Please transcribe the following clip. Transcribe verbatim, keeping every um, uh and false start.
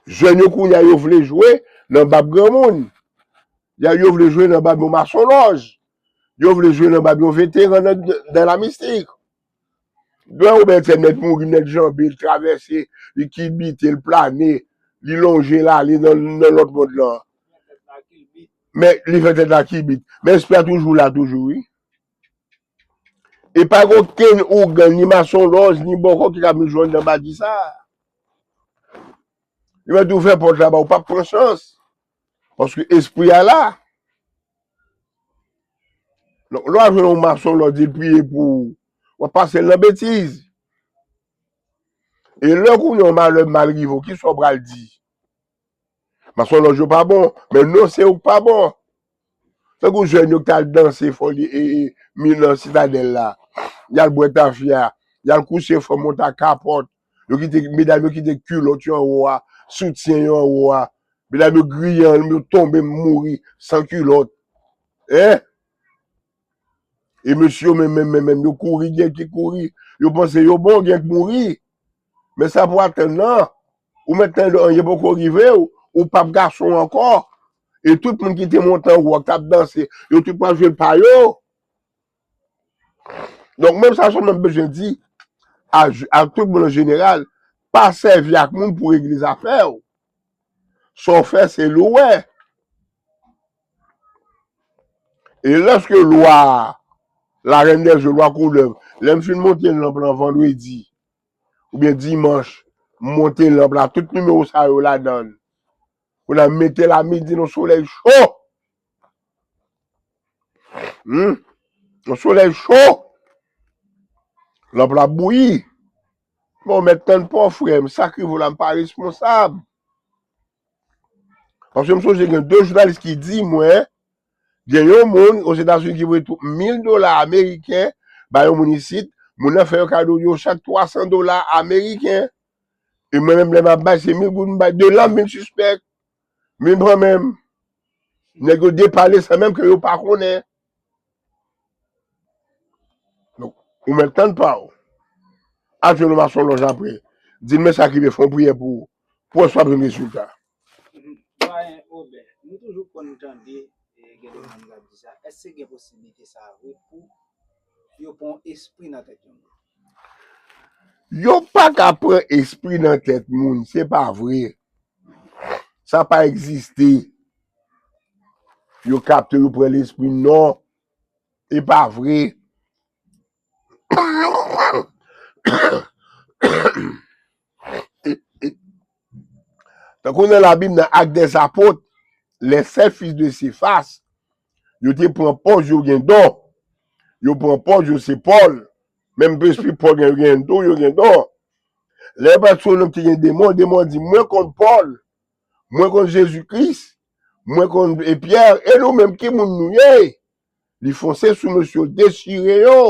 Jèn yo kounye a yo vle jwe nan bab granmoun. Ya, yo vle jwe nan bab yon masonlòj. Yo vle jwe nan bab yon veteran nan, nan lamistik. Lè w wè entènèt mouri, nèt janbe, l travèse, li kilbite, l plane, li lonje, l ale nan, nan lòt mond lan. Men li fè tèt la kilbit. Men espri a toujou la, toujou, wi. E pa gen okenn ougan, ni masonlòj, ni bòkò ki ka vin jwenn nan badi sa. Li mèt ouvè pòt la ba w, w p ap pran chans. Paske espri a la. Donk, lè w ap jwenn yon masonlòj, li priye pou ou, w ap pase l nan betiz. E lè kounye a yon malè mal rive w, kisa w pral di? Masonlòj yo pa bon, men non, se ou k pa bon. Tankou jèn yo ki t al danse fò li, e, e, mi nan Sitadèl la. Y al bwè tafya, y al kouche fò, monte ak kapòt. Yo kite, medam yo kite kilòt yo anwo a, soutyen yo anwo a. Medam yo griyan, yo tonbe mouri san kilòt. Hein? E mesye yo menm, menm, menm, menm, yo kouri, gen ki kouri. Yo panse yo bon, gen ki mouri. Men sa pou atann nan. Ou mèt tande anyen poko rive w, ou p ap gason ankò. E tout moun ki te monte anwo a, k t ap danse, yo tout pral jwenn pa yo. Donk, menm sa sèlman m bezwen di a, a tout moun an jeneral, pa sèvi ak moun pou regle zafè w. Sa w fè, se li w wè. E lèske lwa a, la reine des eaux, lwa koulèv, lè m fin monte lanp lan vandredi, oubyen dimanch, m monte lanp la, tout nimewo sa yo ladan l. Kounye a m mete l a midi nan solèy cho. Hmm? Nan solèy cho. Lanp la bouyi. Bon, mèt tann pa w, frè m, sa k rive w la, m pa responsab. Paske m sonje gen de jounalis ki di mwen, gen yon moun Ozetazini ki voye tou mil dola ameriken ba yon moun isit, moun nan fè yo kado yo chak twa san dola ameriken. E mwen menm, lè m ap bay, se mil goud m bay. De la m vin sispèk. M vin pran men m. Nèg yo depale san menm ke yo pa konnen. Donk, ou mèt tann pa w. Al jwenn yon masonlòj apre. Di l men sa k rive, fè yon priyè pou ou. Pou wè si w ap jwenn rezilta. Dwayen Obè, nou toujou konn tande, e, gen de moun k ap di sa. Èske gen posiblite sa vre pou yo pran yon espri nan tèt yon moun? Yo pa ka pran espri nan tèt moun, se pa vre. Sa pa egziste. Yo kapte, yo pran lespri, non. E pa vre. Tankou nan Labib, nan Actes des Apôtres, les sept fils de Céphas, yo te pran pòz yo gen don. Yo pran pòz yo se Pòl. Menm espri Pòl gen, yo gen don, yo gen don. Lè yo pral sou yon nonm ki gen demon, demon an di, mwen konn Pòl, mwen konn Jezi Kris, mwen konn, e, Pyè, e nou menm, ki moun nou ye? Li fonse sou mesye yo, dechire yo.